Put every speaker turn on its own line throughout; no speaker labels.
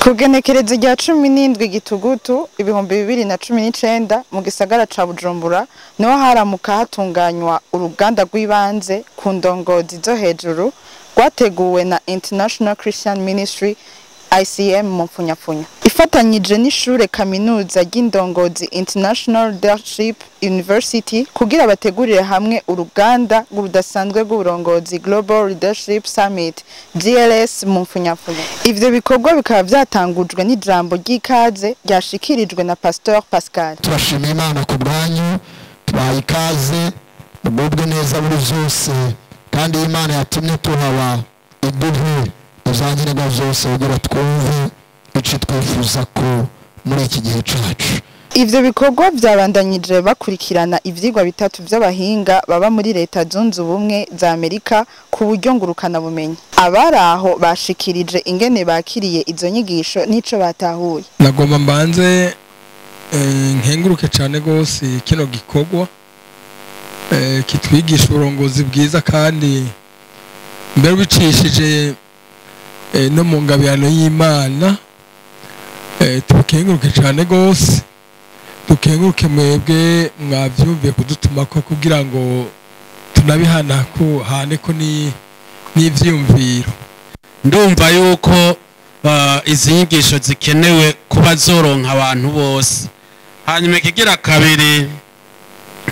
Kugenekerezo rya 17 Gitugutu 2019 mu gisagara ca Bujumbura niho haramuka hatunganywa uruganda rw'ibanze ku ndongozi zo hejuru rwateguwe na International Christian Ministry ICM mu mfunyapfunya ifatanyije n'ishure kaminuza ry'indongozi International Leadership University kugira bategurire hamwe uruganda rudasanzwe rw'uburongozi Global Leadership Summit GLS mu mfunyapfunya. Ivyo bikorwa bikaba vyatangujwe n'ijambo ry'ikaze ryashikirijwe na Pasteur Pascal.
Turashima Imana ku bwanyu, tubaha ikaze, mugubwe neza muri vyose, kandi Imana yatumye tuhaba iduhe ivyankenerwa vyose kugira twumve ico twifuza ko muri iki gihe cacu.
Ivyo bikorwa vyabandanyije bakurikirana ivyigwa bitatu vy'abahinga baba muri Leta Zunze Ubumwe za Amerika ku buryo ngurukana bumenyi. Abari aho bashikirije ingene bakiriye izo nyigisho n'ico batahuye.
Nagomba mbanze nkenguruke cane gose kino gikorwa kitwigisha uburongozi bwiza, kandi mbere bicishije no mu ngabirano y'Imana. Tukenguruke cane gose, dukenguruke mwebwe mwavyumviye kudutuma ko kugira ngo tunabihana ko hane ko ni n'ivyumviro.
Ndumva yuko izi nyigisho zikenewe kuba zoronka abantu bose. Hanyuma ikigira kabiri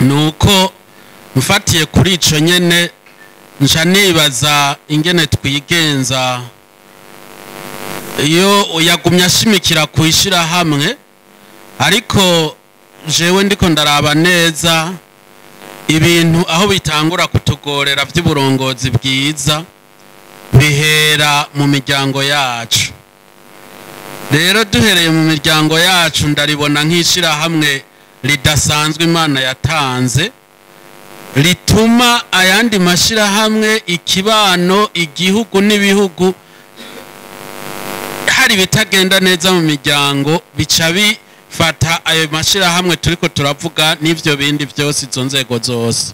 nuko mfatiye kuri ico nyene nca nibaza ingene twigenza iyo yagumya ashimikira kwishira hamwe, ariko jewe ndiko ndaraba neza ibintu aho bitangura kutugorera vy'uburongozi bwiza bihera mu miryango yacu. Rero duhereye mu miryango yacu ndaribona nk'ishira hamwe ridasanzwe Imana yatanze rituma ayandi mashira hamwe, ikibano, igihugu n'ibihugu. Hari bitagenda neza mu miryango bica bifata ayo mashira hamwe turiko turavuga n'ivyo bindi vyose, izo nzego zose.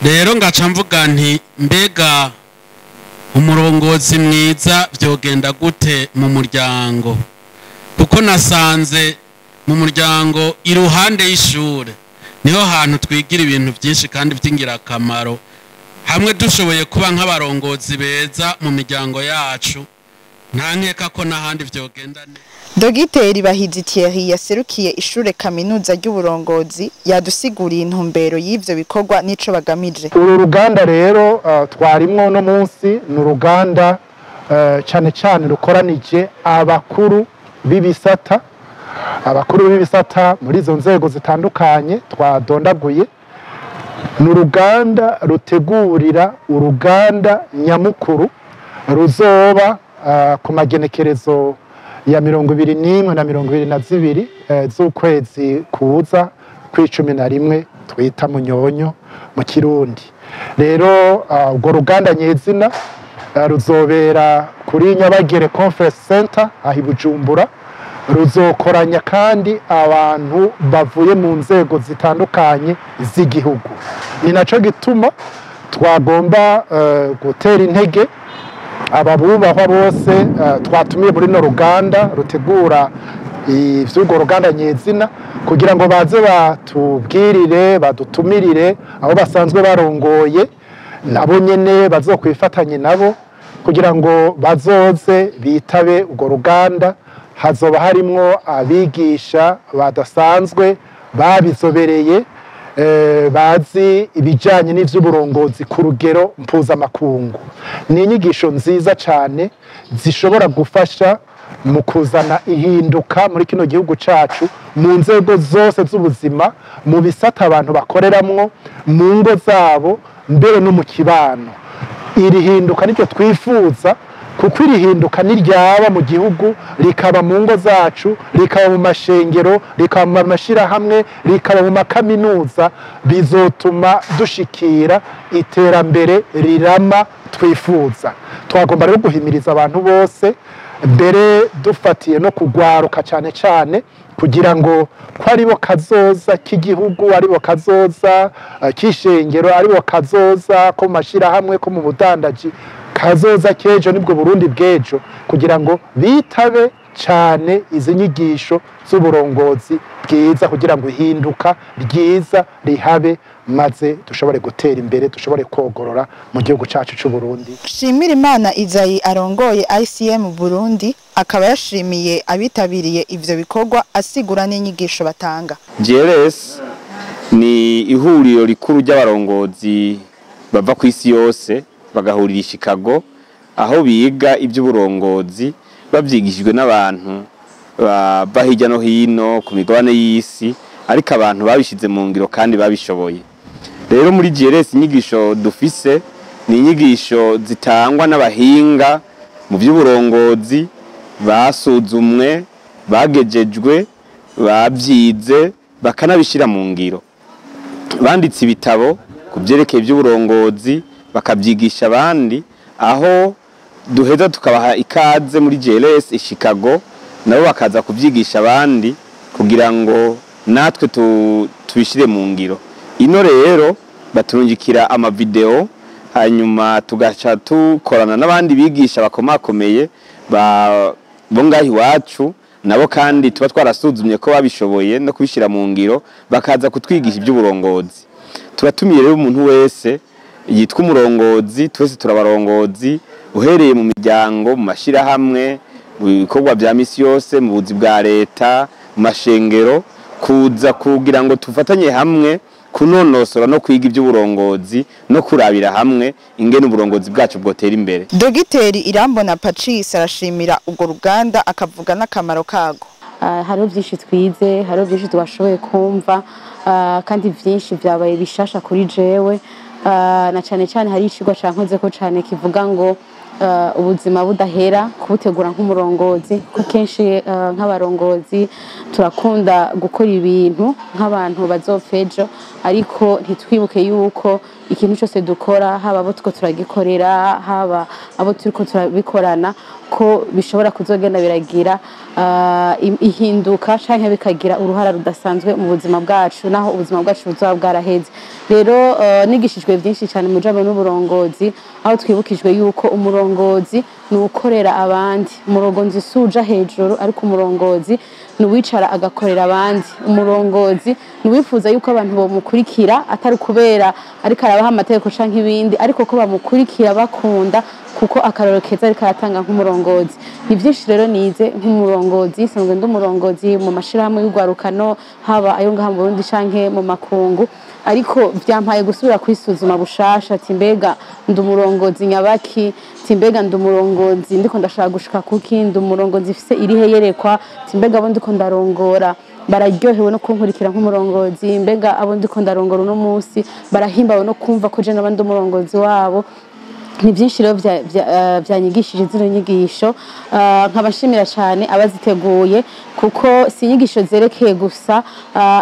Rero ngaca mvuga nti mbega umurongozi mwiza vyogenda gute mu muryango? Kuko nasanze mu muryango iruhande y'ishure niho hantu twigira ibintu byinshi kandi by'ingirakamaro. Hamwe dushoboye kuba nk'abarongozi beza mu miryango yacu, nta nkeka ko n'ahandi vyogenda neza.
Dogiteri Bahizi Thierry yaserukiye ishure kaminuza ry'uburongozi yadusiguriye intumbero y'ivyo bikorwa n'ico bagamije.
Uru ruganda rero twarimwo no munsi ni uruganda cane cane rukoranije abakuru b'ibisata, abakuru b'ibisata muri izo nzego zitandukanye twadondaguye. Ni uruganda rutegurira uruganda nyamukuru ruzoba ku magenekerezo ya 21 na 22 z'ukwezi kuza kw'icumi na rimwe twita Munyonyo mu Kirundi. Rero urwo ruganda nyezina ruzobera kuri Nyabagere Conference Center aho i Bujumbura. Ruzokoranya kandi abantu bavuye mu nzego zitandukanye z'igihugu. Ni naco gituma twagomba gutera intege ababubahwa bose twatumiye muri no ruganda rutegura ivy'urwo ruganda nyezina, kugira ngo baze batubwirire, badutumirire abo basanzwe barongoye, nabo nyene bazokwifatanye nabo kugira ngo bazoze bitabe urwo ruganda. Hazoba harimwo abigisha badasanzwe babizobereye, bazi ibijanye n'ivy'uburongozi ku rugero mpuzamakungu. Ni inyigisho nziza cane zishobora gufasha mu kuzana ihinduka muri kino gihugu cacu, mu nzego zose z'ubuzima, mu bisata abantu bakoreramwo, mu ngo zabo, mbere no mu kibano. Iri hinduka niryo twifuza, kuko iri hinduka niryaba mu gihugu, rikaba mu ngo zacu, rikaba mu mashengero, rikaba mu mashirahamwe, rikaba mu makaminuza, bizotuma dushikira iterambere rirama twifuza. Twagomba rero guhimiriza abantu bose, mbere dufatiye no kugwaruka cane cane, kugira ngo ko aribo kazoza k'igihugu, aribo kazoza k'ishengero, aribo kazoza ko mu mashirahamwe, ko mu budandaji, kazoza k'ejo nibwo Burundi bw'ejo, kugira ngo bitabe cyane izi nyigisho z'uburongozi bwiza kugira ngo ihinduka ryiza rihabe, maze dushobore gutera imbere, dushobore kogorora mu gihugu cyacu cy'u Burundi.
Shimirimana Izayi arongoye ICM Burundi akaba yashimiye abitabiriye ivyo bikorwa, asigura n'inyigisho batanga.
GLS ni ihuriro rikuru ry'abarongozi bava ku isi yose bagahurira i Chicago, aho biga iby'uburongozi babyigishijwe n'abantu bava hirya no hino ku migabane y'isi, ariko abantu babishize mu ngiro kandi babishoboye. Rero muri GLS inyigisho dufise ni inyigisho zitangwa n'abahinga mu by'uburongozi basuzumwe, bagejejwe, babyize, bakanabishyira mu ngiro. Banditse ibitabo ku byerekeye iby'uburongozi, bakabyigisha abandi, aho duheza tukabaha ikaze muri GLS i Chicago, nabo bakaza kubyigisha abandi kugira ngo natwe tubishyire mu ngiro. Ino rero baturungikira amavideo, hanyuma tugaca tukorana n'abandi bigisha bakomakomeye bo ngaho iwacu, nabo kandi tuba twarasuzumye ko babishoboye no kubishyira mu ngiro, bakaza kutwigisha iby'uburongozi. Turatumiye rero umuntu wese yitwa umurongozi, twese turabarongozi, uhereye mu miryango, mu mashyirahamwe, mu bikorwa bya misi yose, mu buzi bwa leta, mu mashengero, kuza kugira ngo tufatanye hamwe kunonosora no kwiga iby'uburongozi no kurabira hamwe ingene uburongozi bwacu bwotera imbere.
Dogiteri Irambona Patrice arashimira urwo ruganda, akavuga n'akamaro kago.
Hariho byinshi twize, hariho byinshi twashoboye kumva, kandi byinshi byabaye bishasha kuri jewe, na cyane cyane hari icigwa cankozeko cane kivuga ngo ubuzima budahera, kubutegura nk'umurongozi, kuko kenshi nk'abarongozi turakunda gukora ibintu nk'abantu bazopfa ejo, ariko ntitwibuke yuko ikintu cyose dukora, haba abo turiko turagikorera, haba abo turiko turabikorana, ko bishobora kuzogenda biragira ihinduka canke bikagira uruhara rudasanzwe mu buzima bwacu, naho ubuzima bwacu buzoba bwaraheze. Rero nigishijwe byinshi cyane mu bijanye n'uburongozi, aho twibukijwe yuko umurongozi ni ukorera abandi. Umurongozi si uja hejuru, ariko umurongozi ni uwicara agakorera abandi. Umurongozi ni uwifuza yuko abantu bomukurikira, atari kubera ariko arabaha amategeko canke ibindi, ariko ko bamukurikira bakunda, kuko akarorero keza ariko aratanga nk'umurongozi. Ni byinshi rero nize nk'umurongozi, nsanzwe ndi umurongozi mu mashirahamwe y'urwarukano, haba ayo ngaha mu Burundi canke mu makungu, ariko byampaye gusubira kwisuzuma bushasha, ati mbega ndi umurongozi nyabaki, ati mbega ndi umurongozi ndiko ndashaka gushika kuki, ndi umurongozi mfise irihe yerekwa, ati mbega abo ndiko ndarongora bararyohewe no kunkurikira nk'umurongozi, mbega abo ndiko ndarongora uno munsi barahimbawe no kumva ko je naba ndi umurongozi wabo. Ni byinshi rero byanyigishije zino nyigisho, nkabashimira cyane abaziteguye, kuko si inyigisho zerekeye gusa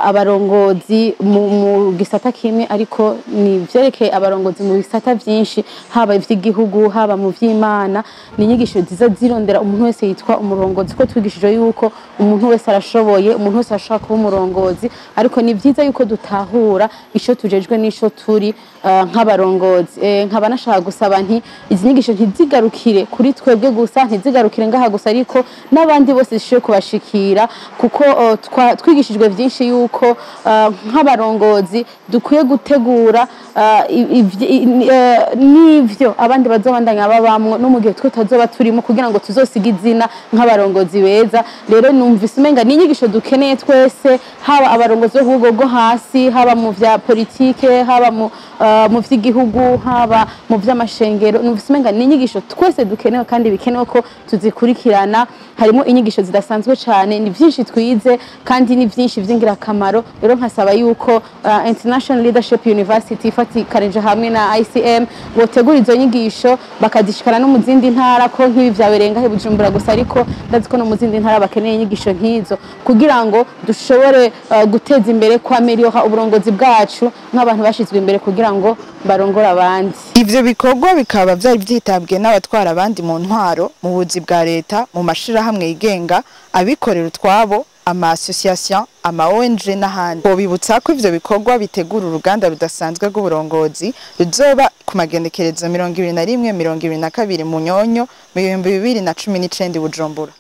abarongozi mu gisata kimwe, ariko ni vyerekeye abarongozi mu bisata byinshi, haba ivy'igihugu, haba mu vy'Imana. Ni inyigisho ziza zirondera umuntu wese yitwa umurongozi, kuko twigishije yuko umuntu wese arashoboye, umuntu wese arashobora kuba umurongozi, ariko ni vyiza yuko dutahura ico tujejwe n'ico turi nk'abarongozi. Nkaba nashaka gusaba nti izi nyigisho ntizigarukire kuri twebwe gusa, ntizigarukire ngaha gusa, ariko n'abandi bose zishobore kubashikira, kuko twigishijwe byinshi yuko nk'abarongozi dukwiye gutegura n'ivyo abandi bazobandanya babamwo no mu gihe twe tutazoba turimo, kugira ngo tuzosige izina nk'abarongozi beza. Rero numvise umenga ni inyigisho dukeneye twese, haba abarongozi bo ku rwego rwo hasi, haba mu vya politike, haba mu vy'igihugu, haba mu vy'amashengero. Numvise umenga ni inyigisho twese dukenewe, kandi bikenewe ko tuzikurikirana. Harimo inyigisho zidasanzwe cyane, ni byinshi twize kandi ni byinshi by'ingirakamaro. Rero nkasaba yuko International Leadership University ifatikanije hamwe na ICM botegura izo nyigisho bakazishikana no mu zindi ntara, ko nk'ibi vyabereye ngahe Bujumbura gusa, ariko ndazi ko no mu zindi ntara bakeneye inyigisho nk'izo, kugira ngo dushobore guteza imbere, kwameliora uburongozi bwacu nk'abantu bashizwe imbere kugira ngo barongore abandi.
Ivyo bikorwa bikaba vyari vyitabwe n'abatwara abandi mu ntwaro, mu buzi bwa leta, mu mashirahamwe yigenga, abikorera utwabo, ama association, ama ONG n'ahandi. Bobibutsa ko ivyo bikorwa bitegura uruganda rudasanzwe rw'uburongozi ruzoba ku magenekerezo 21, 22 Munyonyo mu 2019 i Bujumbura.